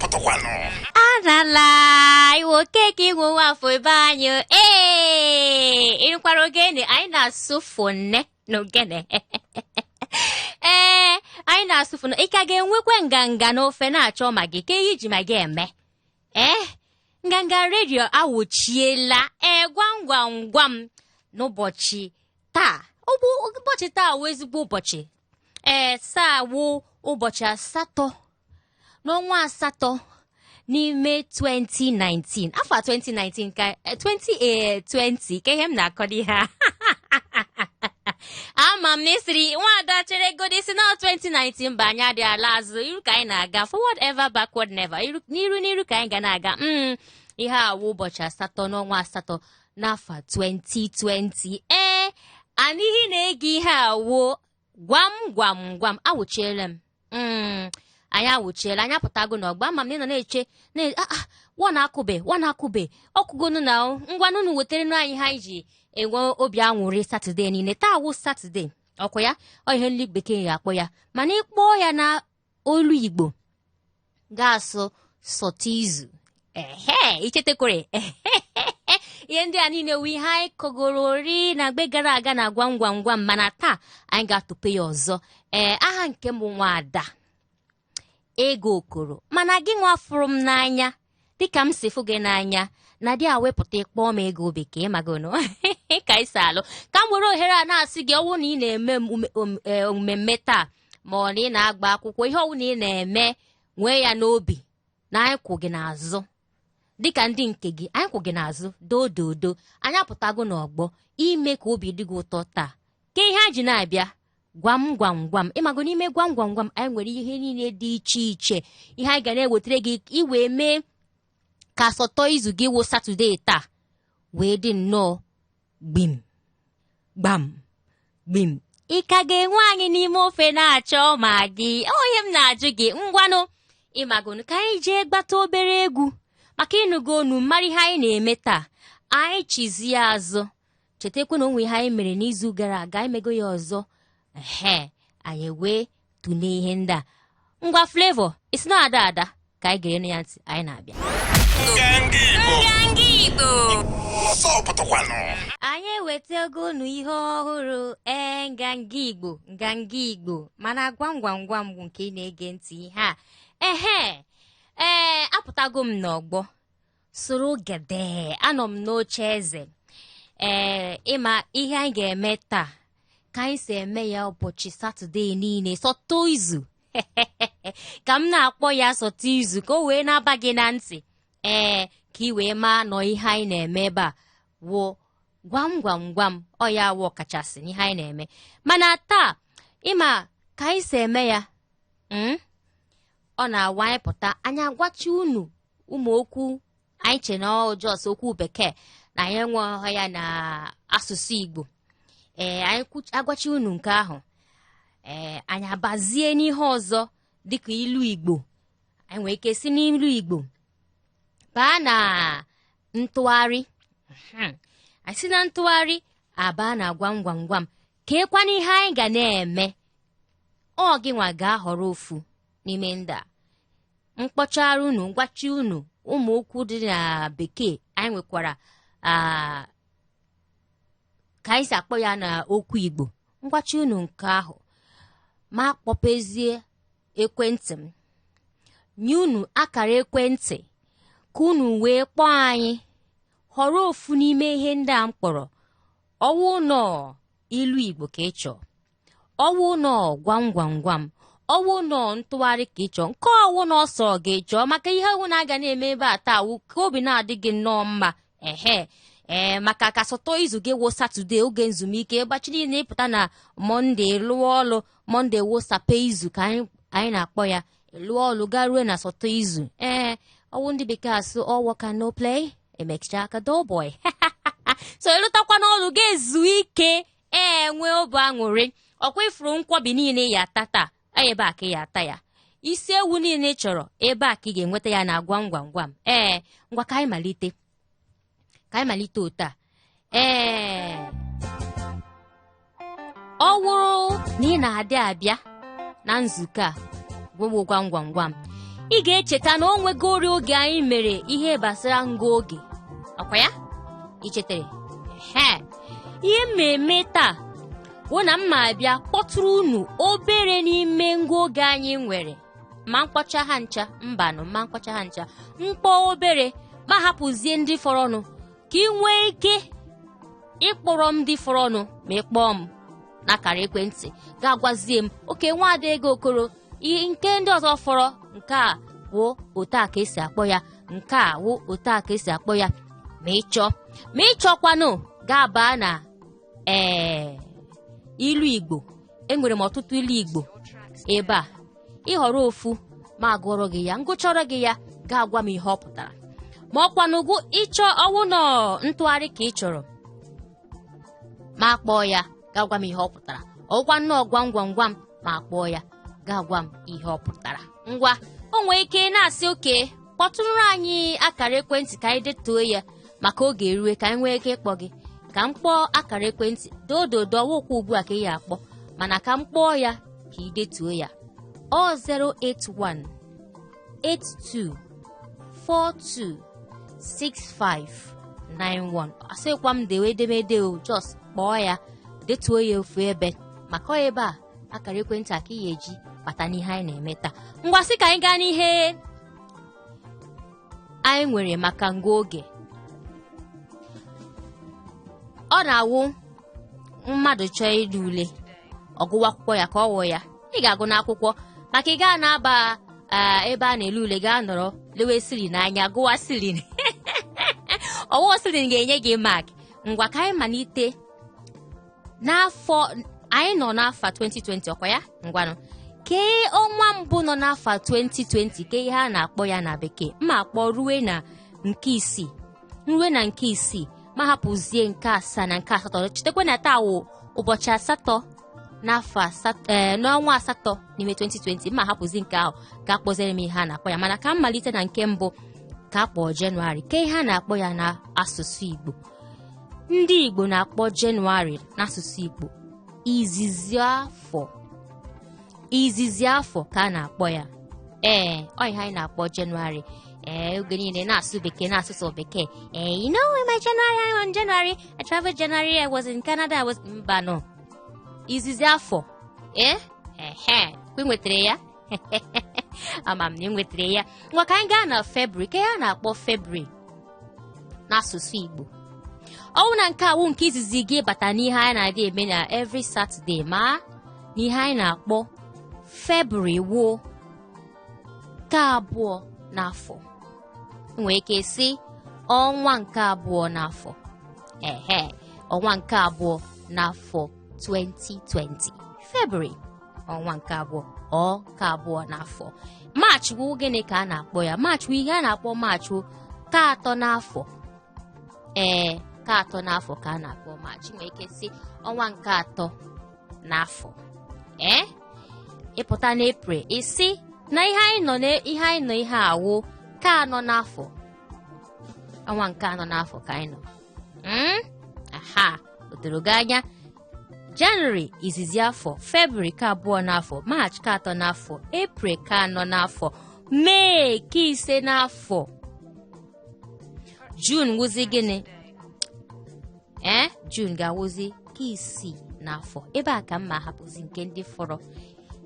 pụtakwanụ. Arala iwe Okeke inwe nwa afọ ebe anyị. Ee, ịnụkwara ogene anyị na-asụ fone na ogene. Ee, anyị na-asụ fone. Ị ka ga-enwekwa nganga n'ofe na-achọ Maggi ka ihe iji Maggi eme. Ee, Nganga Redio awụchiela. Ee, gwam gwam gwam n'ụbọchị taa. Ụbọchị taa wụ ezigbo ụbọchị. Ee, taa wụ ụbọchị 8 n'ọnwa 8 n'ime 2019, afọ 2019 ka 2020 ka ihe m na-akọdo ihe a. Ama m na ị sịrị, "Nwaada, chere godi si na 2019 mba, anyị adịghị ala azụ, iru ka anyị na-aga, forward ever, backward never, iru n'iru n'iru ka anyị ga na-aga." Ihe a wụ ụbọchị 8 n'ọnwa 8 n'afọ 2020. Ee, anyị na-ege ihe a wụ gwam gwam gwam. Awụchiele m. Anyị awụchiela, anyị apụtago n'ọgbọ. Ama m na ị nọ na-eche na wa na-akụbe, wa na-akụbe ọkụgonu na ngwanụ unu wetara anyị ha anyị ji enwe obi aṅụrị Satọde niile. Taa wụ Satọde, ọkwa ya ọ ihe ndị bekee ga-akpọ ya, mana ịkpọọ ya na olu Igbo ga-asụ sọtụ izu. Ehe, ichetekwere ihe ndị a niile wụ ihe anyị kọgoro ori na mgbe gara aga na gwam gwam gwam, mana taa anyị ga-atụpe ya ọzọ. Ee, aha nke m bụ Nwaada Ego Okoro, mana gị nwa fụrụ m n'anya dịka m si fụ gị n'anya na dị awepụta ịkpọọ m Ego Bekee magono ka anyị si alụ. Ka m were ohere a na-asị gị, ọwụ na ị na-eme mmemme taa, ma ọ na ị na-agba akwụkwọ, ihe ọwụ na ị na-eme, nwee ya n'obi na anyị kwụ gị n'azụ dịka ndị nke gị. Anyị kwụ gị n'azụ dododo. Anyị apụtago n'ọgbọ ime ka obi dị gị ụtọ taa. Ka ihe anyị ji na-abịa gwam gwam gwam, ịmago n'ime gwam gwam gwam anyị nwere ihe niile dị iche iche, ihe anyị ga na-ewetara gị iwee mee ka asọtọ izu gị wụ Satọde taa wee dị nnọọ gbim gbam gbim. Ị ka ga-enwe anyị n'ime ofe na-achọ Maggi? Onye m na-ajụ gị, ngwanụ, ịmagonu ka anyị jee gbata obere egwu maka ịnụgo onu mara ihe anyị na-eme taa. Anyị chizie azụ, chetakwa na onwe ihe anyị mere n'izu gara aga, anyị mego ya ọzọ. Ehe, anyị wee tụlee ihe ndị a. Ngwa, Flavour isi na ada ada ka anyị gere ya ntị. Anyị na-abịa. Nganga Igbo. Nganga Igbo. Ọsọ pụtakwanụ. Anyị ewetago unu ihe ọhụrụ. Ee, Nganga Igbo, Nganga Igbo, mana gwam gwam gwam bụ nke ị na-ege ntị ihe a. Ehe, ee, apụtago m n'ọgbọ soro gede, anọ m n'oche eze. Ee, ịma ihe anyị ga-eme taa, ka anyị si eme ya ụbọchị Satọde niile, sọtọ izu, ka m na-akpọ ya sọtọ izu ka o wee na-aba gị na ntị. Ee, ka ị wee maa nọ ihe anyị na-eme ebe a wụ gwam gwam gwam. Ọ ya wụ ọkachasị n'ihe anyị na-eme. Mana taa, ịma ka anyị si eme ya, ọ na-awa anyị pụta, anyị agwachi unu ụmụ okwu anyị che na ọ just okwu bekee na anyị enweghị ya na asụsụ Igbo. Ee, anyị agwachi unu nke ahụ. Ee, anyị abazie n'ihe ọzọ dịka ilu Igbo. Anyị nwere ike si n'ilu Igbo baa na ntụgharị. Anyị si na ntụgharị abaa na gwam gwam gwam. Keekwana ihe anyị ga na-eme, ọ gị nwa ga-ahọrọ ofu n'ime ndị a mkpọchara unu, ngwachi unu ụmụ okwu dị na bekee anyị nwekwara ka anyị si akpọ ya na okwu Igbo. Ngwachi unu nke ahụ, ma kpọpezie ekwentị m, nye unu akara ekwentị ka unu wee kpọọ anyị, họrọ ofu n'ime ihe ndị a m kpọrọ. Ọwụ nọ ilu Igbo ka ị chọọ, ọwụ nọ gwam gwam gwam, ọwụ nọ ntụgharị ka ị chọọ, nke ọwụ na ọsọ gị chọọ, maka ihe ọwụ na-aga na-eme ebe a taa wụ ka obi na-adị gị nnọọ mma. Ehe, ee, maka ka sọtọ izu gị wụ Satọde, oge nzumike gbachi niile, ịpụta na Mọnde lụọ ọlụ. Mọnde wụ sape izu ka anyị na-akpọ ya. Lụọ ọlụ garue na sọtọ izu. Ee, ọwụ ndị bekee asụ, "All work and no play emechaa aka dull boy." So ịlụtakwa n'ọlụ ga-ezu ike, ee, nwee obi aṅụrị. Ọkwa ifuru nkwọbi niile ya ata taa, ebe a ka ị ya ata ya. Isi ewu niile ị chọrọ, ebe a ka ị ga-enweta ya na gwam gwam gwam. Ee, ngwa, ka anyị malite, ka anyị malite otu a. Ee, ọ wụrụ na ị na-adị abịa na nzukọ a gwụgwụ gwam gwam gwam, Ị ga-echeta na o nwegori oge anyị mere ihe gbasara ngụ oge, ọkwa ya? Ị chetara? He, ihe m ma-eme taa wụ na m ma-abịa kpọtụrụ unu obere n'ime ngụ oge anyị nwere. Ma mkpọcha ha ncha, mbanụ, ma mkpọcha ha ncha, mkpọ obere ma hapụzie ndị fọrọnụ ka ị nwee ike ịkpọrọ m ndị fọrọnụ. Ma ị kpọọ m n'akara ekwentị, ga-agwazie m, okay, nwaada Ego Okoro, ihe nke ndị ọzọ fọrọ, nke a wụ otu a ka esi akpọ ya, nke a wụ otu a ka esi akpọ ya. Ma ị chọọ, ma ị chọkwanụ, ga-aba na ee ilu Igbo. Enwere m ọtụtụ ilu Igbo ebe a. Ịhọrọ ofu ma agụọrọ gị ya, ngụchọrọ gị ya, ga-agwa m ihe ọ pụtara. Ma ọkwanụ gụ ịchọ ọwụ nọ ntụgharị ka ị chọrọ, ma kpọọ ya, ga-agwa m ihe ọ pụtara. Ọgwa nnọọ gwam gwam gwam, ma kpọọ ya, ga-agwa m ihe ọ pụtara. Ngwa, o nwee ike na-asị, okay, kpọtụrụ anyị akara ekwentị ka anyị detuo ya maka oge erue ka anyị nwee ike ịkpọ gị. Ka m kpọọ akara ekwentị dododo ọwụkwa ugbu a ka ị ya akpọ, mana ka m kpọọ ya ka ị detuo ya. Ọ 081 82 42 6591. Asịkwa m dewe edemede o, just kpọọ ya, detuo ya ofu ebe, maka ọ ebe a akara ekwentị a ka ị ga-eji bata n'ihe anyị na-eme taa. Ngwa, sị ka anyị gaa n'ihe anyị nwere maka ngụ oge. Ọ na-awụ mmadụ chọọ ịdị ule, ọgụwa akwụkwọ ya ka ọ wụ ya. Ị ga-agụ n'akwụkwọ maka ị gaa na-aba ebe a na-ele ule, gaa nọrọ lewe ceiling anya, gụwa ceiling, ọwụwa ceiling ga-enye gị mark. Ngwa, ka anyị malite n'afọ anyị nọ, n'afọ 2020, ọkwa ya? Ngwanụ, kee ọnwa mbụ nọ n'afọ 2020, ke ihe a na-akpọ ya na bekee? Mma akpọ rue na nke isii, nrue na nke isii, ma hapụzie nke asaa na nke asatọ. Chetakwa na taa wụ ụbọchị 8 n'afọ asatọ, ee, n'ọnwa asatọ n'ime 2020. Ma hapụzi nke ahụ ka akpọziere m ihe a na-akpọ ya, mana ka m malite na nke mbụ ka a kpọọ Jenụwarị. Ke ihe a na-akpọ ya na asụsụ Igbo? Ndị Igbo na-akpọ Jenụwarị n'asụsụ Igbo izizi afọ. Izizi afọ ka a na-akpọ ya. Ee, ọ ihe anyị na-akpọ Jenụwarị. Ee, oge niile na-asụ bekee, na-asụsụ bekee. Ee, you know, in my January, I'm on January, I traveled January, I was in Canada, I was, mba no, izizi afọ. Ee, ehe, ị nwetara ya, ama m na ị nwetara ya. Ngwa, ka anyị gaa na February. Ka ya na-akpọ February n'asụsụ Igbo? Ọwụ na nke awụ nke izizi gị bata n'ihe anyị na-adị eme na every Saturday, ma n'ihe anyị na-akpọ February wuo nke abụọ n'afọ. Nwee ike sị ọnwa nke abụọ n'afọ. Ehe, ọnwa nke abụọ n'afọ 2020, February, ọnwa nke abụọ, ọ nke abụọ n'afọ. March wụ gịnị ka a na-akpọ ya? March wụ, ihe a na-akpọ March wụ ka atọ n'afọ. Ee, ka atọ n'afọ ka a na-akpọ March. Nwee ike sị ọnwa nke atọ n'afọ. Ee, ịpụta n'April, isi na ihe anyị nọ na ihe anyị nọ, ihe awụ ka anọ n'afọ, ọnwa nke anọ n'afọ ka anyị nọ. Aha, o doro gị anya? Jenụwarị izizi afọ, February ka abụọ n'afọ, March ka atọ n'afọ, April ka anọ n'afọ, Mee ka ise n'afọ, June wụzi gịnị? Ee, June ga-awụzi ka isii n'afọ. Ebe a ka m ma hapụzi nke ndị fọrọ.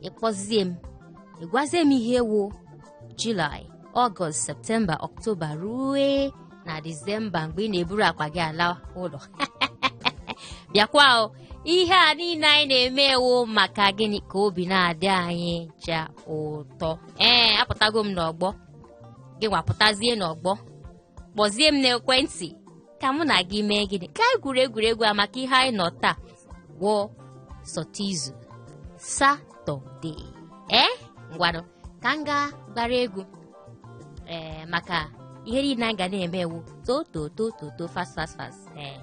Ịkpọzie m, ịgwazie m ihe wụ July, Ọgọst, Septemba, Ọktoba rue na Disemba, mgbe ị na-eburu akpa gị ala ụlọ. Bịakwa o, ihe a niile anyị na-eme ewu maka gịnị? Ka obi na-adị anyị ncha ụtọ. Ee, apụtago m n'ọgbọ, gị nwapụtazie n'ọgbọ, kpọzie m n'ekwentị ka mụ na gị mee gịnị? Ka anyị gwuru egwuregwu a maka ihe anyị nọ taa wụọ sọta izu Saturday. Ee, ngwanụ, ka m gaa gbara egwu. Ee, maka ihe niile anyị ga na-eme ewu to to to to to, fast fast fast. Ee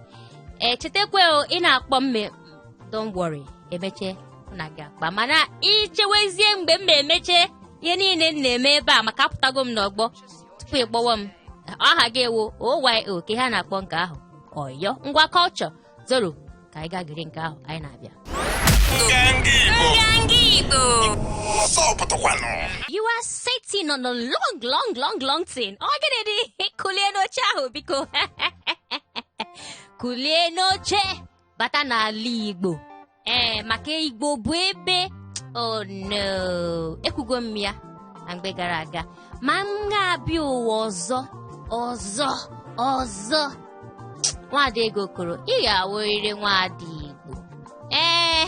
ee, chetakwa o, ị na-akpọ mme, don't worry, emeche mụ na gị akpa, mana ichewezie mgbe m ma-emeche ihe niile m na-eme ebe a, maka apụtago m n'ọgbọ. Tupu ị kpọwa m, aha gị ewu oyo ka ihe a na-akpọ nke ahụ ọyọ. Ngwa, culture zoro, ka anyị gaa gere nke ahụ, anyị na-abịa. Nganga Igbo. Nganga Igbo. Igbo. Ọsọ pụtakwanụ. You are sitting on a long, long, long, long thing. Ọ gịnị dị? Kulie n'oche ahụ biko. Kulie n'oche bata n'ala Igbo. Ee, maka Igbo bụ ebe oh no, ekwugo m ya na mgbe gara aga ma m ga-abịa ụwa ọzọ ọzọ ọzọ. Nwaada Ego Okoro, ị ga-awụrịrị nwaada Igbo. Ee,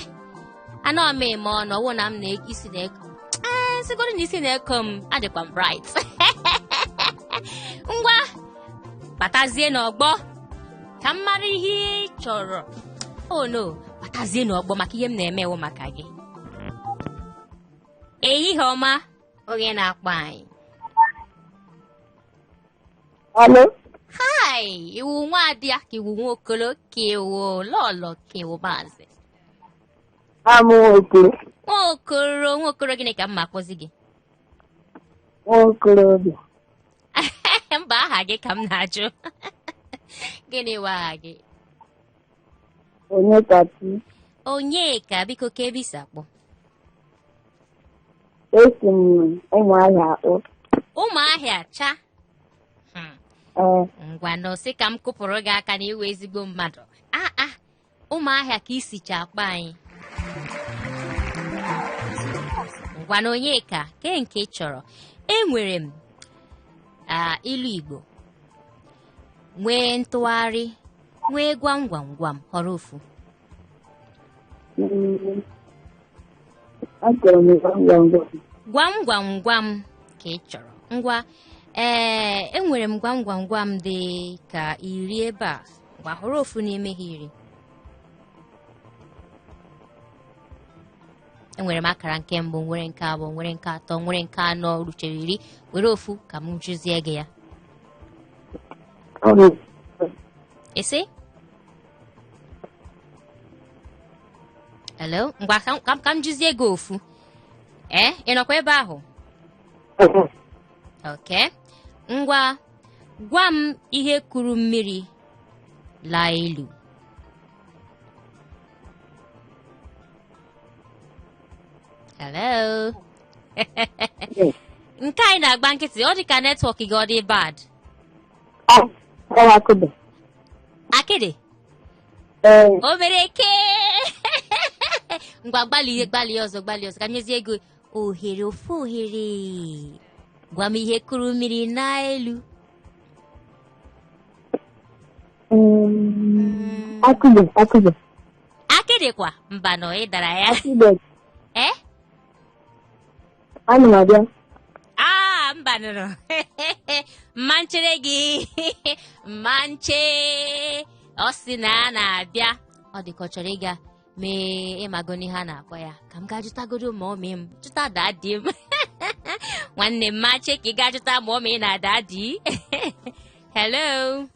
anọ m eme ọnụ ọwụ na m na isi na-eko. Ee, sịgodu na isi na-eko m, adịkwa m bright. Ngwa, batazie n'ọgbọ ka m mara ihe ị chọrọ. Oh no, batazie n'ọgbọ maka ihe m na-eme wụ maka gị. Ehihie ọma, onye na-akpọ anyị. Alo, Hi, ị wụ nwaada ka ị wụ nwaokolo ka ị wụ lọlọ ka ị wụ maazị. Amụ Okoro, Nwaokoro, nwaokoro gịnị ka m ma akpọzi gị? nwaokorobịa. Mba, aha gị ka m na-ajụ. Gịnị wụ aha gị? Onyekachi. Onyeka, biko kee ebe i si akpọ? Esi m Ụmụahịa akpọ. Ụmụahịa cha. Ee. Ngwanụ, sị ka m kụpụrụ gị aka na ị wụ ezigbo mmadụ. Aa, Ụmụahịa ka i sicha akpọ anyị. Ngwanụ Onyeka, kee nke ị chọrọ? Enwere m ilu Igbo, nwee ntụgharị, nwee gwam gwam gwam, họrọ ofu. Achọrọ m gwam gwam gwam. Gwam gwam gwam ka ị chọrọ. Ngwa, ee, enwere m gwam gwam gwam dị ka 10 ebe a. Ngwa, họrọ ofu n'ime ha 10. Enwere m akara nke mbụ, nwere nke abụọ, nwere nke atọ, nwere nke anọ, ruchere 10. Were ofu ka m jụzie gị ya. Ị sị? Hello? Ngwa, ka m jụzie gị ofu. Ee, ị nọkwa ebe ahụ? Okay. Ngwa, gwa m ihe kuru mmiri laa elu. Hello? Nke anyị na-agba nkịtị, ọ dị ka network gị ọ dị bad. Ọ akịdị. Akịdị? Ee. O mere ke. Ngwa, gbalịa, gbalịa ọzọ, gbalịa ọzọ ka m nyezie gị ohere, ofu ohere. Gwa m ihe kuru mmiri naa elu. Akịdị, akịdị. Akịdị kwa? Mbanụ, ị dara ya. Akịdị. Ee? Ana m abịa. Aa, mba nụrụ. Mma nchere gị. Mma nche. Ọ sị na a na-abịa. Ọ dị ka ọ chọrọ ịga mee ịmago n'ihe a na-akpọ ya. Ka m gaa jụtagodo mummy m. Jụta daddy m. Nwanne m, ma che ka ị gaa jụta mummy na daddy. Hello.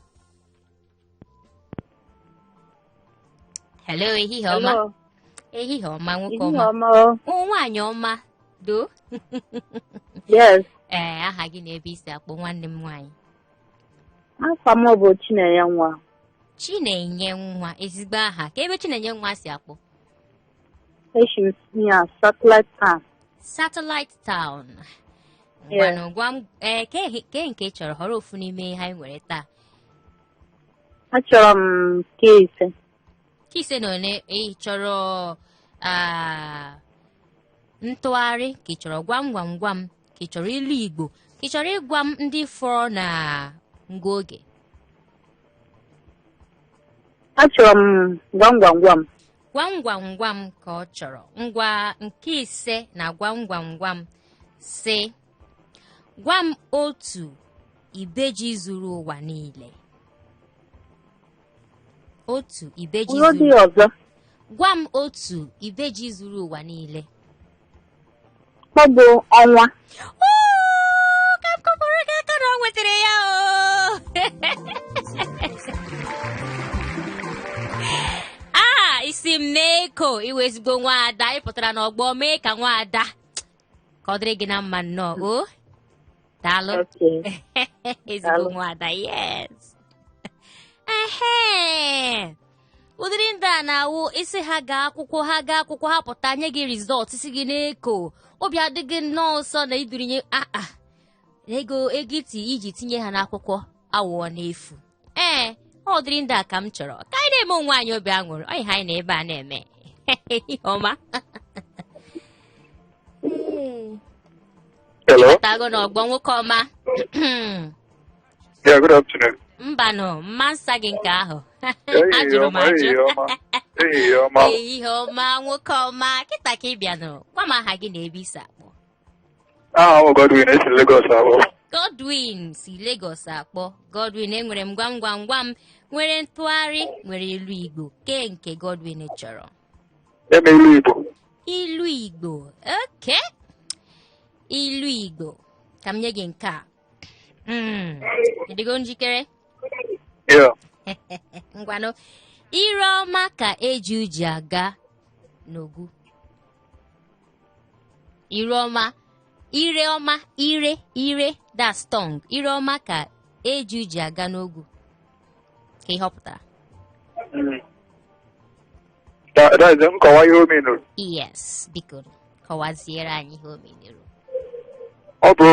Hello, ehihie ọma. Hello. Ehihie ọma, nwoke Ehihie ọma. ọma o. O, nwaanyị ọma. Do. Yes. Ee, aha gị na ebe i si akpọ, nwanne m nwaanyị? Afa m bụ Chinenye Nwa. Chinenye Nwa, ezigbo aha. Kee ebe Chinenye Nwa si akpọ? Esi m ya Satellite Town. Satellite Town. Yeah. Ngwanụ, gwa m, ee, kee nke ị chọrọ? Họrọ ofu n'ime ihe anyị nwere taa. Achọrọ m nke ise. Nke ise na one? Ị chọrọ ntụgharị, ka ị chọrọ gwam gwam gwam, ka ị chọrọ ilu Igbo, ka ị chọrọ ịgwa m ndị fọrọ na ngwa oge? Achọrọ m gwam gwam gwam. Gwam gwam gwam ka ọ chọrọ. Ngwa, nke ise na gwam gwam gwam sị, gwa m otu ibeji zuru ụwa niile. Otu ibeji Ụlọ dị zuru ọzọ. Gwa m otu ibeji zuru ụwa niile. Ọ bụ ọnwa. Oo, ka m kụpụrụ gị aka na ọ nwetara ya o. Aa, isi m na-eko. Ị wụ ezigbo nwaada. Ị pụtara n'ọgbọ mee ka nwaada ka ọ dịrị gị na mma nnọọ o. Daalụ. Okay. Ezigbo Daalụ. nwaada, yes. Ehe. Ụdịrị ndị a na-awụ ị sị ha gaa akwụkwọ, ha gaa akwụkwọ, ha pụta nye gị result, sị gị na-eko obi adịghị nnọọ ụsọ na idurinye aa ego ego iti iji tinye ha n'akwụkwọ awụọ n'efu. Ee, ọ ụdịrị ndị a ka m chọrọ ka anyị na-eme onwe anyị obi aṅụrị. Ọ ihe anyị na ebe a na-eme ihe ọma. Hello. Ịbatago n'ọgbọ, nwoke ọma. Yeah, good afternoon. Mbanụ, mma nsa gị nke ahụ. Ehihie Ajụrụ m ọma, ajụ. ehihie ọma, ehihie ọma. Ehihie ọma, nwoke ọma. Kịta ka ị bịanụ, gwa m aha gị na ebe i si akpọ. Aha m Godwin, esi Lagos akpọ. Godwin si Lagos akpọ. Godwin, enwere m gwam gwam gwam, nwere ntụgharị, nwere ilu Igbo. Ke nke Godwin chọrọ? Eme ilu Igbo. Ilu Igbo, okay, ilu Igbo ka m nye gị nke a. Ị dịgo njikere? Yeah. Ngwanụ, ire ọma ka eju ji aga n'ogwu. Ire ọma, ire ọma, ire, ire, that's tongue. Ire ọma ka eju ji aga n'ogwu. Ka ihe ọ pụtara? That is nkọwa ihe o menuru. Yes, biko kọwaziere anyị ihe o menuru. Ọ bụ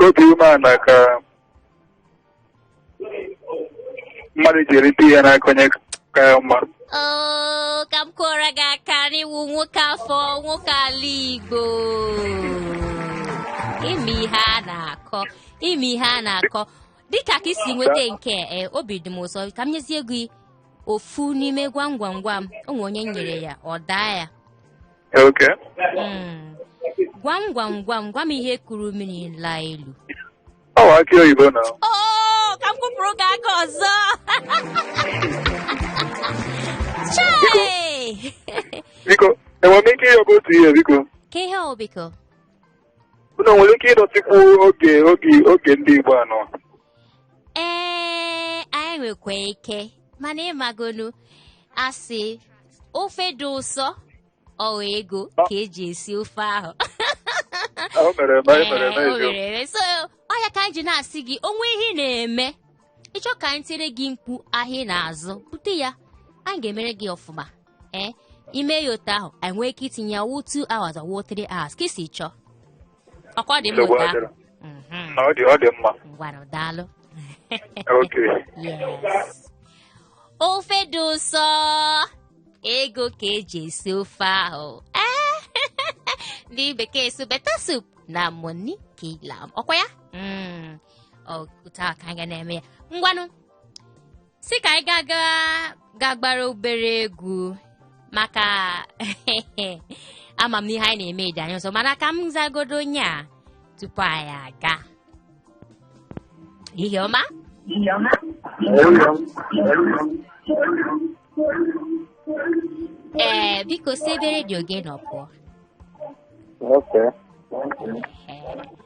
obi umeala ka mmadụ ji erite ihe n'aka onye ka ya mma. Oo, ka m kụọrọ gị aka n'iwu, nwoke afọ, nwoke ala Igbo. Ime ihe a na-akọ, ime ihe a na-akọ. Dịka ka i si nweta nke e, obi dị m ụsọ. Ka m nyezie gị ofu n'ime gwam gwam gwam. O nwe onye m nyere ya, ọ daa ya. Okay. Gwam gwam gwam, gwa m ihe kuru mmiri laa elu. Ọ bụ akị oyibo na. Oo, ka m kụpụrụ gị aka ọzọ. Chai! Biko, enwere m ike ịyọ gị otu ihe, biko? Ka ihe ọ, biko? Unu nwere ike ịdọtịkwu oge ndị Igbo anọ? Ee, anyị nwekwa ike, mana ịmagonu asị ofe dị ụsọ, ọ ego ka eji esi ofe ahụ. O mere eme, e mere eme. Ee, o eziokwu. mere eme. So ọ ya ka anyị ji na-asị gị, o nwee ihe ị na-eme, ịchọ ka anyị tiere gị mkpu ahịa ị na-azụ, bute ya, anyị ga-emere gị ọfụma. Ee, ime ya otu ahụ, anyị nwee ike itinye ya wụ 2 hours or wụ 3 hours ka i si chọọ. Ọkwa dị mma Nsogbu otu ahụ? adịrọ. Na ọ dị mma. Ngwanụ, daalụ. Okay. Yes, ofe dị ụsọ, ego ka eji esi ofe ahụ. Ee, ndị bekee sị better soup na money kill am. Ọkwa ya? Ọ otu ahụ ka anyị ga na-eme ya. Ngwanụ, sị ka anyị ga-aga ga gbara obere egwu, maka ama m na ihe anyị na-eme dị anyị ọzọ, mana ka m zagodo onye a tupu anyị aga. Ehihie ọma. Ee, biko si ebe redio gị nọ pụọ. Okay.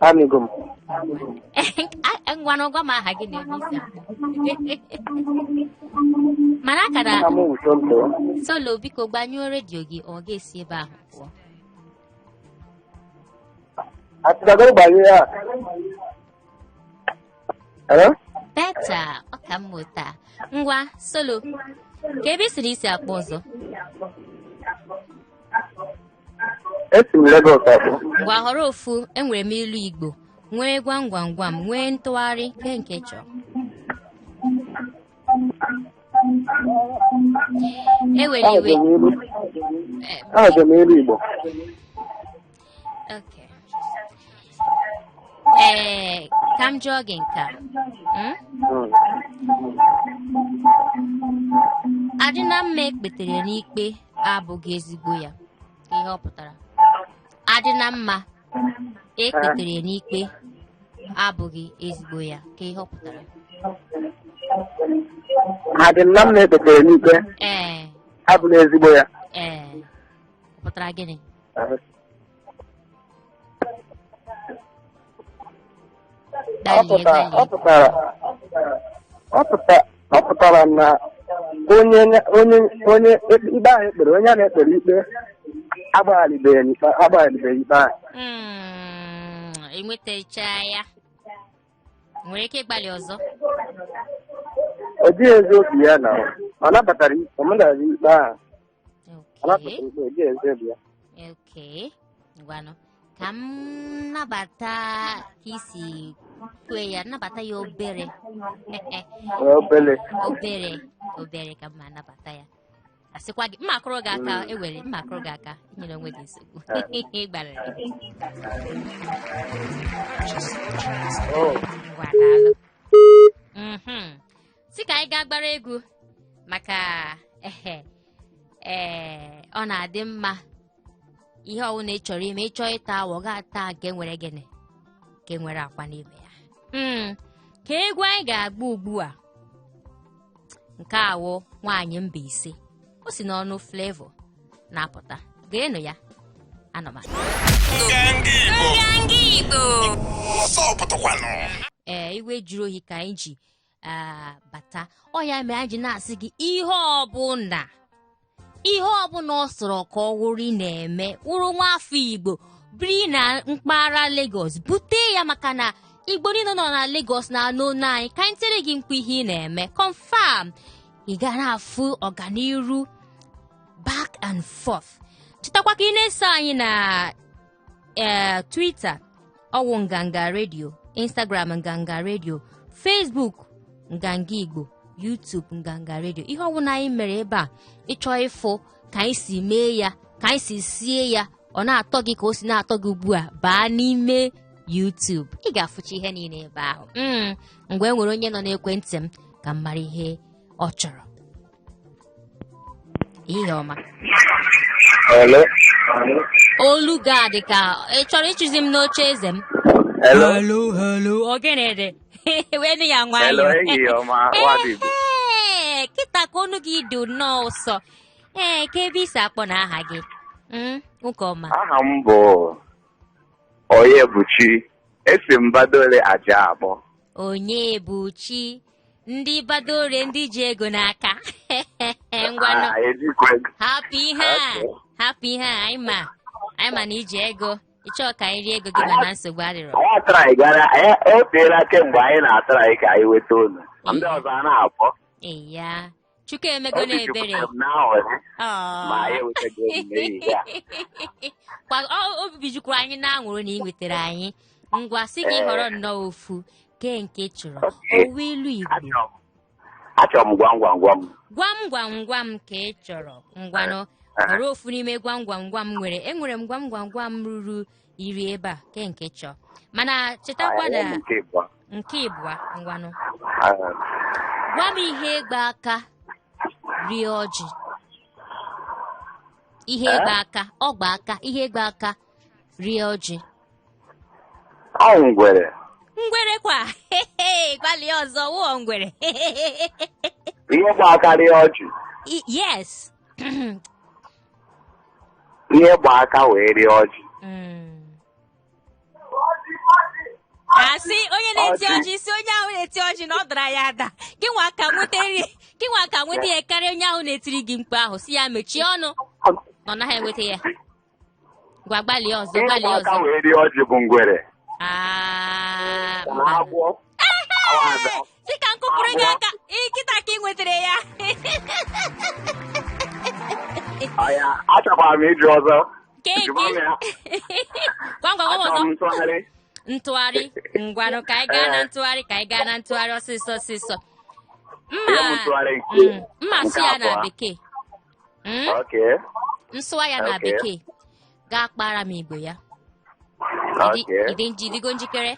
Amigo m. Ngwanụ, gwa m aha gị na ebe i si akpọ. Mana akara Aha m bụ Solo. Solo, biko gbanyụọ redio gị, ọ ga-esi ebe ahụ pụọ. Atịgagoro gbanye ya. Hello? Better, ọ ka mma otu a. Ngwa, Solo, ka ebe i siri i si akpọ ọzọ? Esi m Lagos akpọ. Ngwa, họrọ ofu. Enwere m ilu Igbo, nwee gwam gwam gwam, nwee ntụgharị. Ke nke chọrọ? Ewela iwe. Ahụrụ m ilu Igbo. Okay. Ee, ka m jụọ gị nke a. Adị na mma ekpetere n'ikpe abụghị ezigbo ya. Ka ihe ọ pụtara? Adị na mma ekpetere n'ikpe abụghị ezigbo ya. Ka ihe ọ pụtara? Adị na mma ekpetere n'ikpe abụghị ezigbo ya. Ee, ọ pụtara gịnị? Ọ pụtara ọ pụtara ọ pụtara ọ pụtara na onye onye onye ikpe ahụ ekpere, onye a na-ekpere ikpe agbaghalibeghị ikpe, agbaghalibeghị ikpe ahụ. Enwetacha ya. Nwere ike ịgbalị ọzọ. Ọ dịghị ezi obi ya na Ọ nabatara ọ nabatara ikpe ahụ. Ọ Okay. nabatara ikpe, eji eze ya. Okay. Ngwanụ. Ka m nabata ka i si kwue ya, nabata ya obere. Obele. Obere, obere ka m ma nabata ya. Asịkwa gị, m ma akụrụ gị aka, ewere, m ma akụrụ gị aka, enyela onwe gị nsogbu. Ị gbalịrị. Oh. Ngwa, daalụ. Sị ka anyị gaa gbara egwu maka ehe ee ọ na-adị mma ihe ọwụna ị chọrọ ime, ị chọọ ịta awọ, gaa taa nke nwere gịnị, nke nwere akwa n'ime ya. Ka egwu anyị ga-agba ugbu a, nke a wụ Nwaanyị Mbaise, o si n'ọnụ Flavour na-apụta. Geenụ ya, anọ m. Nganga Igbo. Nganga Igbo. Ọsọ pụtakwanụ. Ee, iwe juru oyi ka anyị ji bata. Ọ ya mere anyị ji na-asị gị ihe ọbụla, ihe ọbụla ọ sọrọ ka ọ wụrụ ị na-eme, wụrụ nwa afọ Igbo biri na mpaghara Lagos, bute ya, maka na Igbo niile nọ na Lagos na-anụ olu anyị. Ka anyị tiere gị mkpu ihe ị na-eme, confirm ị ga na-afụ ọganiru back and forth. Chetakwa ka ị na-eso anyị na Twitter, ọwụ Nganga Radio, Instagram Nganga Radio, Facebook Nganga Igbo, YouTube Nganga Radio. Ihe ọbụla anyị mere ebe a, ịchọ ịfụ ka anyị si mee ya, ka anyị si sie ya, ọ na-atọ gị ka o si na-atọ gị ugbu a, baa n'ime YouTube, ị ga-afụcha ihe niile ebe ahụ. Mgbe e nwere onye nọ n'ekwentị m, ka m mara ihe ọ chọrọ. Ihe ọma. Hello. Olu gị a dị ka ị chọrọ ịchụzi m n'oche eze m. Hello. Hello, hello, ọ gịnị dị? Wee nụ ya nwayọọ. Hello, ehihie ọma, nwadị Igbo. Ee, kịta ka olu gị dị nnọọ ụsọ. Ee, ka ebe i si akpọ na aha gị? Nwoke ọma. Aha m bụ Onyebuchi. Esi m Badore Aja akpọ. Onyebuchi, ndị Badore, ndị ji ego n'aka. Ngwanụ. Ah, ejikwa ego. Hapụ ihe a. Okay. Hapụ ihe a, anyị ma na i ji ego. Ị chọọ ka anyị rie ego gị, mana nsogbu adịrọ. Anyị atry gara, anyị o teela kemgbe anyị na-atry ka anyị nweta unu. Ndị ọzọ a na-akpọ. Ee ya. Chukwu emego Obi na ebere. jupụtara m n'aṅụrị Ọ. ma anyị enwetago unu n'ehihie a. Kwa, obi jukwara anyị n'aṅụrị na ị nwetara anyị. Ngwa, sị gị họrọ nnọọ ofu kee nke ị chọrọ. Okay. Owu ilu Igbo. Achọrọ m gwam gwam gwam. Gwam gwam gwam ka ị chọrọ. Ngwanụ, họrọ ofu n'ime gwam gwam gwam nwere. Enwere m gwam gwam gwam ruru 10 ebe a, kee nke ị chọrọ. Mana chetakwa na Nke ịbụọ. Nke ịbụọ, ngwanụ. Gwa m ihe gba aka rie ọjị. Ihe gba aka, ọ gba aka, ihe gba aka rie ọjị. Ọ ngwere. Ngwere kwa. Gbalịa ọzọ, wụọ ngwere. Ihe gba aka rie ọjị. Yes. Ihe gba aka wee rie ọjị. Asị onye na-eti Ọjị. ọjị, sị onye ahụ na-eti ọjị na ọ dara ya ada. Gị nwa ka nweta nri, gị nwa ka nweta ya karịa onye ahụ na-etiri gị mkpu ahụ, sị ya mechie ọnụ na ọ naghị enweta ya. Ngwa, gbalịa ọzọ, Ihe gbalịa gba aka ọzọ. wee rie ọjị bụ ngwere. Ah, Na mba. agwọ. Ee, sị ka m kụpụrụ gị aka. Ị kịta ka ị nwetara ya. Aya, achọkwara m ịjụ ọzọ. Ke Jụọ m nke. ya. Gwam gwam gwam Achọrọ ọzọ. m ntụgharị. Ntụgharị. Ngwanụ, ka anyị gaa na ntụgharị, ka anyị gaa na ntụgharị ọsịsọ ọsịsọ. Mma Ihe m ntụgharị nke mma nke sụ ya na abụọ. bekee. Okay. M sụwa ya na Okay. bekee. Gaa kpara m Igbo ya. Okay. Ịdịgo njikere?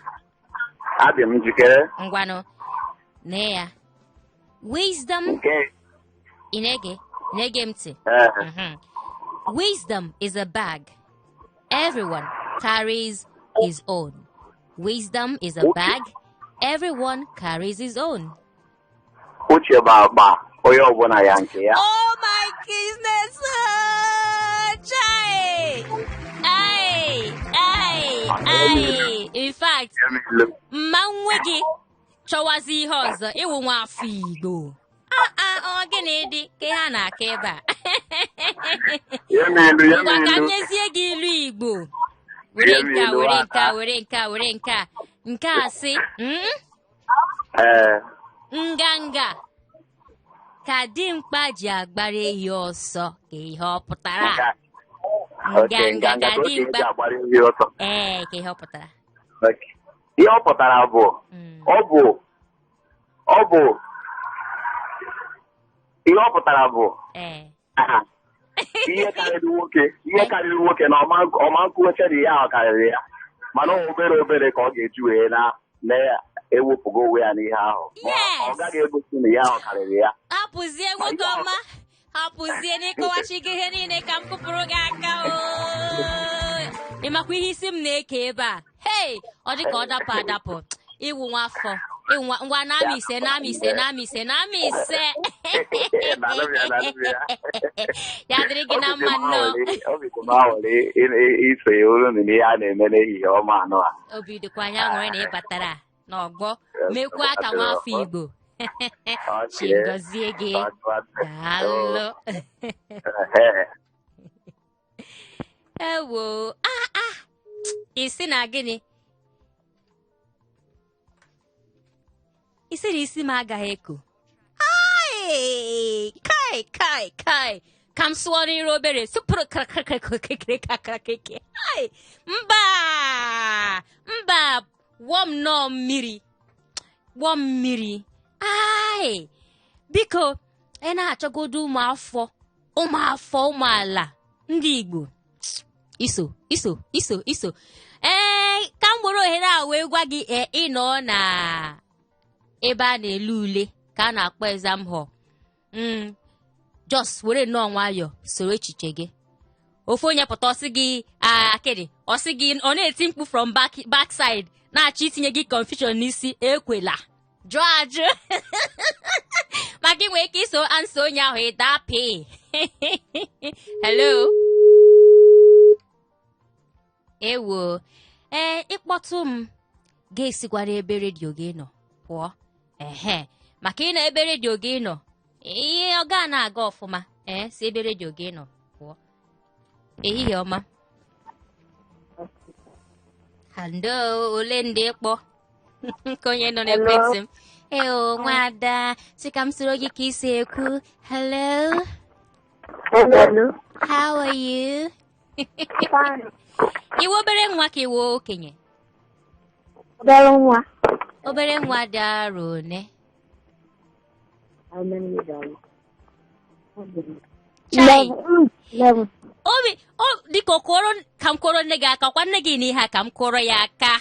Adị m njikere. Ngwanụ, nee ya. Wisdom. Nke. Ị na-ege? Ị na-ege m ntị? Ee. Wisdom is a bag. Everyone carries his own. Wisdom is a Okay. bag. Everyone carries his own. Uche bụ akpa, onye ọbụla ya nke ya. Oh my goodness! Chai! Ai! Ai! Ai! In fact, mma nwe gị chọwazi ihe ọzọ, ị wụ nwa afọ Igbo. Ọ gịnị dị ka ihe a na-akọ ebe a? Nye m ilu, nye m Ngwa, ka m ilu. nyezie gị ilu Igbo. Were Nye m nke a, ilu were nke a, aka. were nke a, were nke a. Nke a sị, Ee. Nganga. Ka dimkpa ji agbara ehi ọsọ, ka ihe ọ pụtara? Okay, Nganga nganga ka ka okenye dimkpa ji agbara ehi ọsọ. Ee, ka ihe ọ pụtara. Okay. Ihe ọ pụtara bụ ọ bụ ihe ọ pụtara bụ ihe karịrị nwoke na ọma nkwuweche na ihe ahụ karịrị ya, mana ọ obere obere ka ọ ga-eji wee na na-ewepụgo onwe ya n'ihe ahụ. Ma ọ gaghị egosi na ihe ahụ karịrị ya. Hapụzie, nwoke ọma, hapụzie n'ịkọwachi gị ihe niile. Ka m kụpụrụ gị aka. Oo, ị makwa ihe isi m na-eke ebe a? Hei, ọ dị ka ọ dapụ adapụ. Iwu nwa afọ, iwu nwa. Ngwa, na-amị ise, na-amị ise, na-amị ise, na-amị ise. Daalụ ya, daalụ ya. Ya dịrị gị na mma nnọọ. Obi dị m aṅụrị iso ya olu n'ihe a na-eme n'ehihie ọma anụ a. Obi dịkwa anyị aṅụrị na ị batara n'ọgbọ mekwa ka nwaafọ Igbo. Chi gọzie gị, daalụ. Ewo, ah ah, isi na gịnị? Isi na isi m agaghị eko. Ai, kai kai kai, ka m sụọ n'iru obere sụpụrụ krakrakrakrakrakrakrakeke. Ai, mba mba, wụọ m nnọọ mmiri, wụọ m mmiri. Ai, biko, ị na-achọgodo ụmụafọ, ụmụafọ, ụmụala ndị Igbo iso iso iso iso. Ee, ka m were ohere a wee gwa gị, ee, ịnọ na ebe a na-ele ule ka a na-akpọ exam hall, just were nnọọ nwayọọ soro echiche gị. Ofu onye pụta, ọsị gị akịrị, ọsị gị, ọ na-eti mkpu from back backside, na-achọ itinye gị confusion n'isi. Ekwela, jụọ ajụ, maka ị nwere ike iso answer onye ahụ, ịda pị. Hello, ewo, ee, ịkpọtụ m ga-esikwara ebe redio gị nọ pụọ. Ehe, maka ị nọ ebe redio gị nọ, ihe ọ ga na-aga ọfụma. Ee, si ebe redio gị nọ pụọ. Ehihie ọma. Hello, ole ndị kpọ nke onye nọ n'ekwentị m? Eo, nwada, sị ka m soro gị ka isi ekwu. Hello. Hello. How are you? Fine. Iwe obere nwa ka iwe okenye? Obere nwa. Obere nwa dị arọ one? How many years are you? Chai. 11. 11. Obi o dịka ọ kụọrọ ka m kụọrọ nne gị aka. Kwa nne gị n'ihe a, ka m kụọrọ ya aka.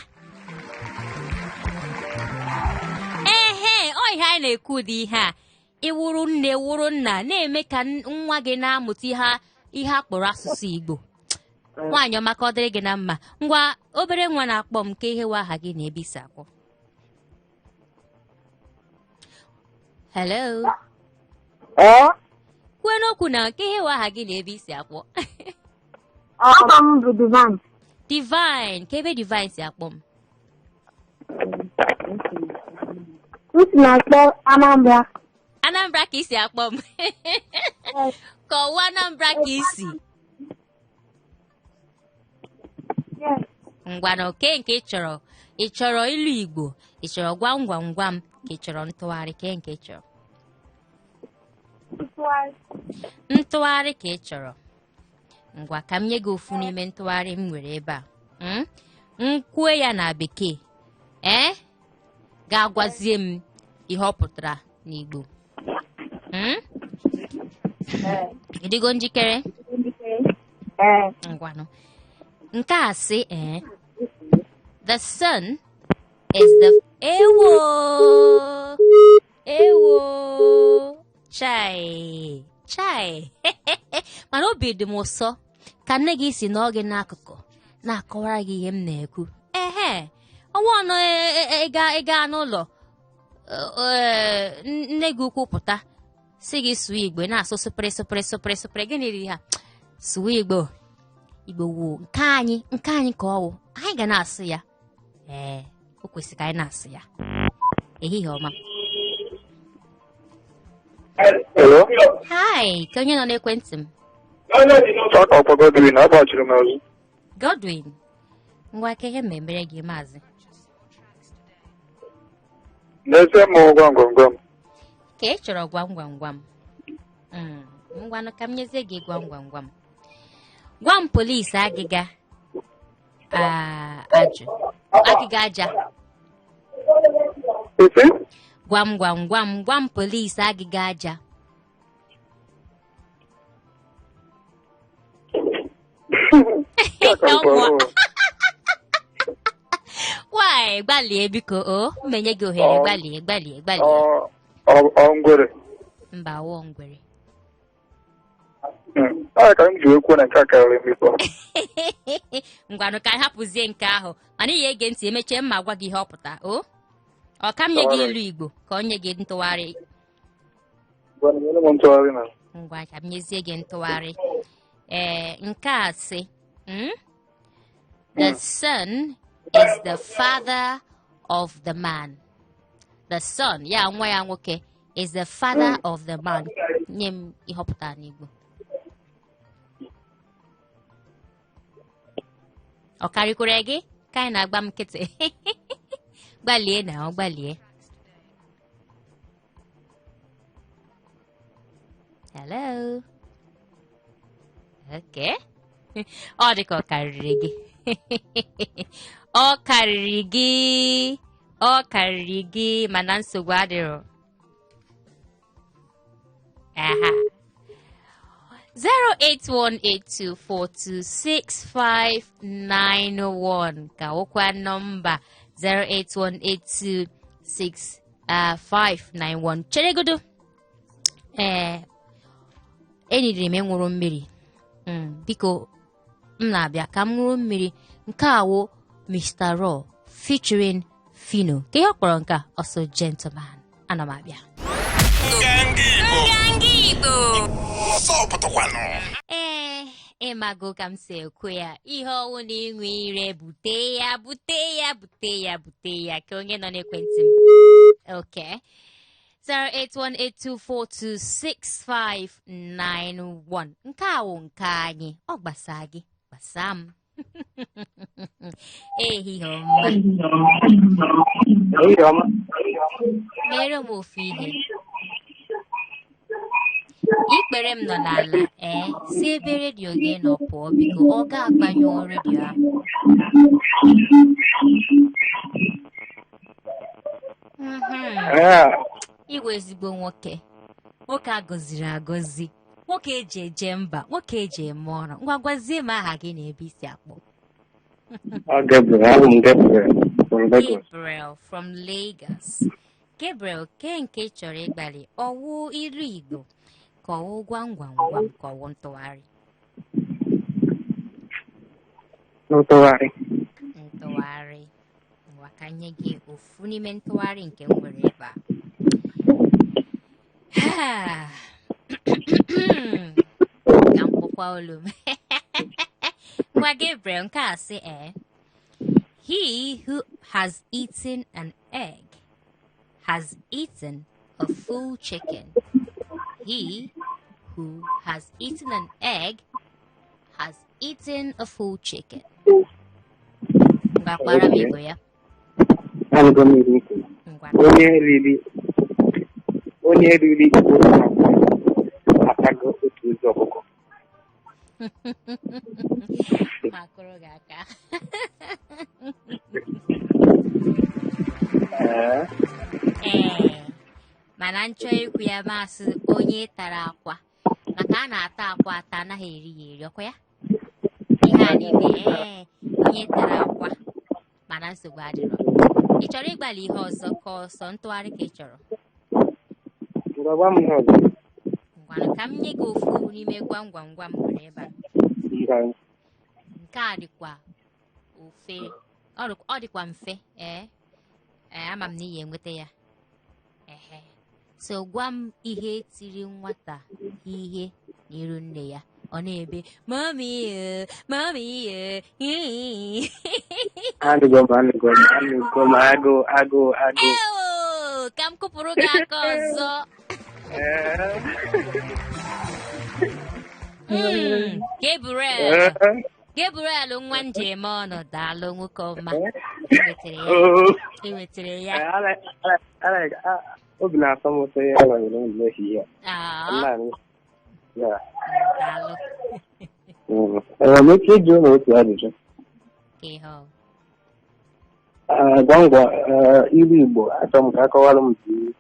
Ehe, ọ ihe anyị na-ekwu dị ihe a. Ịwụrụ nne, wụrụ nna, na-eme ka nwa gị na-amụta ihe a kpọrọ asụsụ Igbo. Nwaanyị ọma, ka ọ dịrị gị na mma. Ngwa, obere nwa na-akpọ m, nke ihe wa aha gị na ebe isi akwụ? Hello. Ee? Kwue n'okwu na nke ihe wa aha gị na ebe isi akwụ. Aha m bụ Divine. Divine, ka ebe Divine si akpọ m? M si na-akpọ Anambra. Anambra ka isi akpọ m? Ka ọwa Anambra ka isi? Yes. Ngwa, na oke nke ị chọrọ? Ị chọrọ ilu Igbo, ị chọrọ gwam gwam gwam, ka ị chọrọ ntụgharị? Ke nke ị chọrọ? Ntụgharị ka ị chọrọ. Ngwa, ka m nye gị ofu n'ime ntụgharị m nwere ebe a. M kwue ya na bekee, ee, ga-agwazie m ihe ọ pụtara n'Igbo. Ị dịgo njikere? Ee. Ngwanụ, nke a sị, ee, the sun is the, ewo ewo, chai chai, mana obi dị m ụsọ ka nne gị si nọọ gị n'akụkụ na-akọwara gị ihe m na-ekwu. Ehe, ọnwa ọnọ ịga n'ụlọ, nne gị ukwu pụta si gị sụọ Igbo, na-asụ sụpịrị sụpịrị sụpịrị sụpịrị. Gịnị dị ha? Sụọ Igbo. Igbo wụ nke anyị, nke anyị ka ọ wụ. Anyị ga na-asụ ya. Ee, o kwesịrị ka anyị na-asụ ya. Ehihie ọma. Hello? Hi, ka onye nọ n'ekwentị m? Ọ ọkwa Godwin, agbachiri m azụ. Godwin, ngwa, ka ihe mmemmere gị, maazị? N'ezie m, gwam gwam gwam. Ka ị chọrọ gwam gwam gwam? Ngwanụ, ka m nyezie gị gwam gwam gwam gwam polisi agịga ajụ agịga aja. Isi? Gwam gwam gwam gwam polisi agịga aja. Ya ka m kpọrọ. Why, gbalie biko, o m enye gị ohere. Gbalie, gbalie, gbalie. Ọ ngwere? Mba, wụọ ngwere. Ọ ka m ji wee kwuo na nke a karịrị m ifo. Ngwanụ, ka anyị hapụzie nke ahụ, mana ị ga-ege ntị, emechie m ma gwa gị ihe ọ pụta. O ọ ka m nye gị ilu Igbo ka ọ nye gị ntụgharị. Ngwanụ, nyere m ntụgharị na. Ngwa, ka m nyezie gị ntụgharị. Ee, nke a sị, The son is the father of the man. The son, ya nwa ya nwoke, is the father of the man. Nye m ihe ọ pụtara n'Igbo. Ọ karịkwere gị ka anyị na-agba m nkịtị. Gbalie na ọ gbalie. Hello. Okay. Ọ dị ka ọ karịrị gị. Ọ karịrị gị. Ọ karịrị gị, mana nsogbu adịrọ. Aha. 08182426591 ka wụkwa nọmba 081826591. Cheregodo. Ee, enidiri m ịṅụrụ mmiri. Biko, m na-abịa ka m ṅụrụ mmiri. Nke a wụ Mr. Raw featuring Phyno. Ka ihe ọ kpọrọ nke a, ọsọ gentleman. Ana m abịa. Nganga Igbo. Nganga Igbo. Ọsọ pụtakwanụ. Ee, ịmago ka m si ekwu ya, ihe ọwụ na inwe ire, bute ya, bute ya, bute ya, bute ya. Ka onye nọ n'ekwentị m. Okay. 08182426591. Nke a wụ nke anyị, ọ gbasaa gị, gbasaa m. Ehihie ọma. Ehihie ọma. Mere m ofu ihe, ikpere m nọ n'ala. Ee, si ebe redio gị nọ pụọ biko, ọ ga-agbanyụ redio ahụ. Ee. Ị wụ ezigbo nwoke, nwoke a gọziri agọzi, nwoke eji eje mba, nwoke eji eme ọrụ. Ngwa, gwazie m aha gị na ebe i si akpọ. Ọ Gabriel, abụ m Gabriel from Lagos. Gabriel from Lagos. Gabriel, ke nke ị chọrọ ịgbalị, ọwụ ilu Igbo ka ọwụ gwam gwam gwam ka ọwụ ntụgharị? Ntụgharị. Ntụgharị. Ngwa, ka nye gị ofu n'ime ntụgharị nke m nwere ebe a. Ka m kpọkwa olu m. Ngwa Gabriel, nke a sị, ee, he who has eaten an egg has eaten a full chicken. He who has eaten an egg has eaten a full chicken. Ngwa, kpara m Igbo ya. Anụgo m ihe i kwuru. Ngwa. Onye riri otu akwa atago otu ozu ọkụkọ. Ma kụrụ gị aka. Ee. Ee, mana m chọọ ikwu ya, m asị onye tara akwa, maka a na-ata akwa ata, anaghị eri ya eri, ọkwa ya ihe a niile. Ee, onye tara akwa, mana nsogbu adịrọ. Ị chọrọ ịgbalị ihe ọzọ ka ọsọ ntụgharị ka ị chọrọ? Ngwa, gwa m ihe ọzọ. Ngwanụ, ka m nye gị ofu n'ime gwam gwam gwam nwere ebe a. Ngwa. Nke a dịkwa ofe, ọ dịkwa mfe. Ee, ama m na ị ga-enweta ya. Ehe, so gwa m ihe tiri nwata ihe n'iru nne ya, ọ na-ebe mummy, mummy. Anụgo m, anụgo m, anụgo m, agụ, agụ, agụ. Ewo, ka m kụpụrụ gị aka ọzọ. Ee. Gabriel. Ee. Gabriel nwa njem ọnụ, daalụ nwoke ọma. Ị nwetara ya. Oo. Ị nwetara ya. Ee, obi na-atọ m ụtọ ihe a nọnyere m n'ehihie a. Ah, Nna anyị. Yeah. Daalụ. Enwere m ike ịjụ unu otu ajụjụ? Ka ihe ọ. Gwa ngwa ilu Igbo, achọrọ m ka akọwalụ m ilu.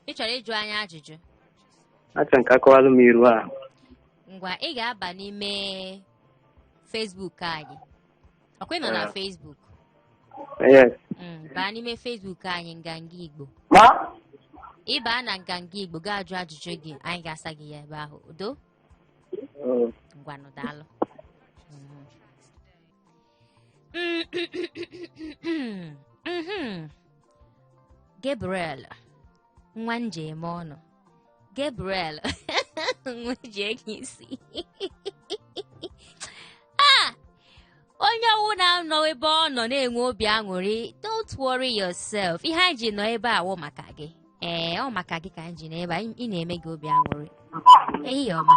Ị chọrọ ịjụ anyị ajụjụ? Achọrọ m ka akọwalụ m ilu ahụ. Ngwa, ị ga-aba n'ime Facebook anyị. Ọkwa ị nọ na Facebook? Yes. Baa n'ime Facebook anyị, Nganga Igbo. Ma? Ị baa na Nganga Igbo, gaa jụọ ajụjụ gị, anyị ga-asa gị ya ebe ahụ. Udo? Ngwanụ, daalụ. Gabriel nwa nje eme ọnụ. Gabriel nwa ji ego isi. Onye ọwụ na-anọ ebe ọ nọ na-enwe obi aṅụrị, don't worry yourself. Ihe anyị ji nọ ebe a wụ maka gị. Ee, ọ maka gị ka anyị ji nọ ebe a. Ị na-eme gị obi aṅụrị. Ehihie ọma.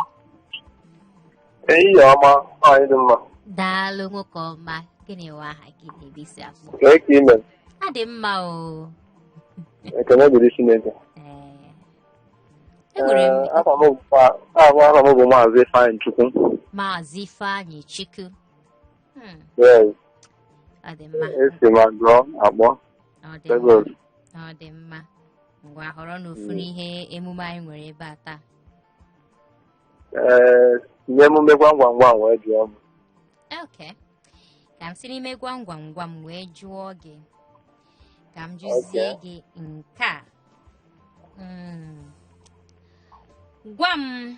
Ehihie ọma, nwaanyị dị mma. Daalụ, nwoke ọma. Gịnị wụ aha gị na ebe i si akpọ? Kee ka ime? Adị mma o. Ekene dịrị Chineke. Ee. Enwere m Afa m bụ Maazị Ifeanyị Chukwu. Maazị Ifeanyị Chukwu. Yes. Ọ dị mma. Esi m Agụ akpọ. Ọ dị mma. Lagos. Ọ dị mma. Ngwa, họrọ n'ofu n'ihe emume anyị nwere ebe a taa. Ee, nye emume gwam gwam gwam wee jụọ m. Okay. Ka m si n'ime gwam gwam gwam wee jụọ gị. Ka m jụzie gị nke a. Gwa m.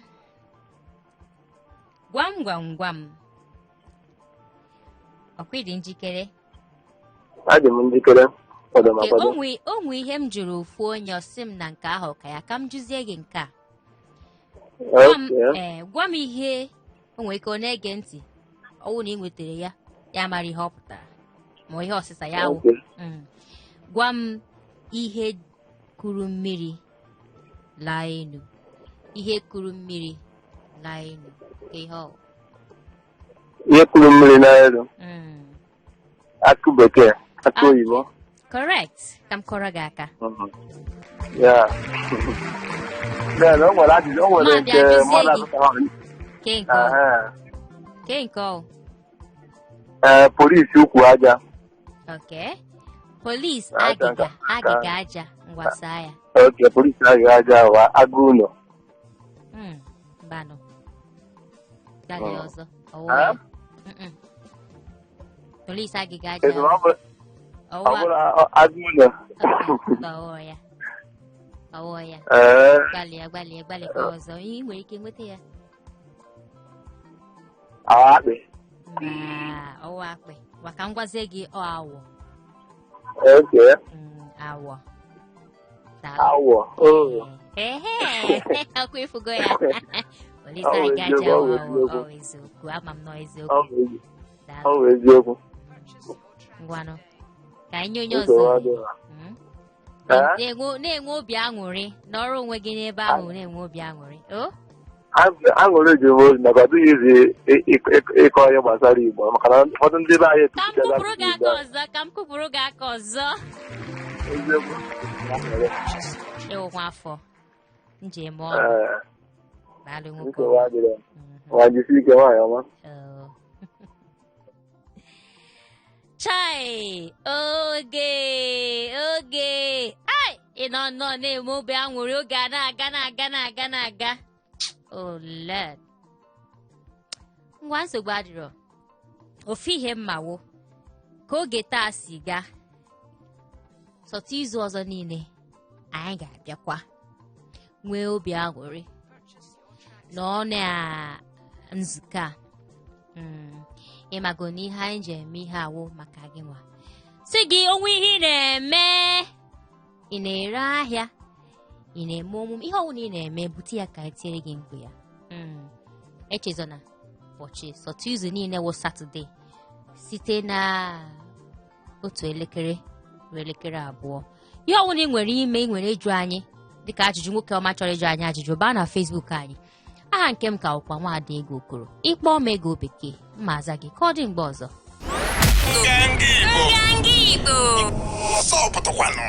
Gwam gwam gwam. Ọkwa ị dị njikere? Adị m njikere. Kwado m Ke akwado. o nwe ihe m jụrụ ofu onye, ọ sị m na nke ahụ ka ya, ka m jụzie gị nke a. Gwa m, gwa m ihe o nwere ike ọ na-ege ntị, ọ wụ na ị nwetara ya, ya mara ihe ọ pụtara ma ihe ọsịsa ya wụ. Gwa m ihe kuru mmiri laa enu. Ihe kuru mmiri laa enu. Ka ihe ọ wụ. Ihe kuru mmiri laa elu. Akụ bekee, akụ oyibo. Correct. Ka m kụọrọ gị aka. Yeah. Then o nwere ajụjụ, o nwere Mmadụ nke ajụzie mmadụ gị. azụtara. Ke nke ọ. Ke nke ọ. Polisi ukwu aja. Okay. Polisi Aja agịga, agịga aja, ngwa saa ya. Okay, polisi agịga aja wa agụ ụlọ. Mbanụ. Gbalịa ọzọ. Ọwụwa Ah? ya. Polisi agịga aja. Ezi, ọ bụrụ Ọwụwa. ọ bụrụ agụ ụlọ. Okay, mba, ọwụwa ya. Ọwụwa ya. Gbalịa, gbalịa, gbalịa ọzọ. Ị nwere ike nweta ya. Akpị. Mba, ọwụ akpị. Gwa ka m gwazie gị, ọ awọ. Awọ. Daalụ. Awọ. Oh. Ehe, ọkwa ị fụgo ya. Polisi Ọ bụ anyị gaji eziokwu, ọ bụ awọ, awọ, eziokwu. ọ bụ eziokwu. Ama m na ọ eziokwu. Ọ bụ eziokwu. Daalụ. Ọ bụ eziokwu. Ngwanụ, ka anyị nye onye Nsogbu ọzọ. adịghị. Eh? Na-enwe obi aṅụrị, nọrọ onwe gị n'ebe ahụ na-enwe obi aṅụrị. O? Aṅụrị ji m obi maka ọ dịghị izi ịkọ ihe gbasara Igbo, maka na ụfọdụ ndị be anyị Ka m etufuchala kụpụrụ gị asụsụ aka Igbo. ọzọ, ka m kụpụrụ gị aka ọzọ. Eziokwu. Ị wụ nwa afọ njem ọrụ. Daalụ nwoke Nsogbu ọma. adịrọ. Nwa jisi ike, nwaanyị ọma. Chai, oge, oge. Ai, ị nọ nnọọ na-eme obi aṅụrị, oge a na-aga, na-aga, na-aga, na-aga. Oh, Lord. Ngwa, nsogbu adịrọ. Ofu ihe m ma wụ, ka oge taa si gaa, sọtụ izu ọzọ niile, anyị ga-abịakwa nwee obi aṅụrị nọ na nzukọ a. Ịmago na ihe anyị ji eme ihe awụ maka gị nwa. Sị gị o nwe ihe ị na-eme, ị na-ere ahịa, ị na-eme omume, ihe ọbụla ị na-eme, bute ya ka anyị tiere gị mkpu ya. Echezona ụbọchị sọtụ izu niile wụ Satọde site na 1 elekere ruo elekere 2. Ihe ọbụla ị nwere ime, ị nwere ịjụ anyị dịka ajụjụ, nwoke ọma chọrọ ịjụ anyị ajụjụ, baa na Facebook anyị. Aha nke m ka bụkwa Nwaada Ego Okoro. Ị kpọọ m Ego Bekee, m ma aza gị. Ka ọ dị mgbe ọzọ. Nganga Igbo. Nganga Igbo. Ọsọ pụtakwanụ.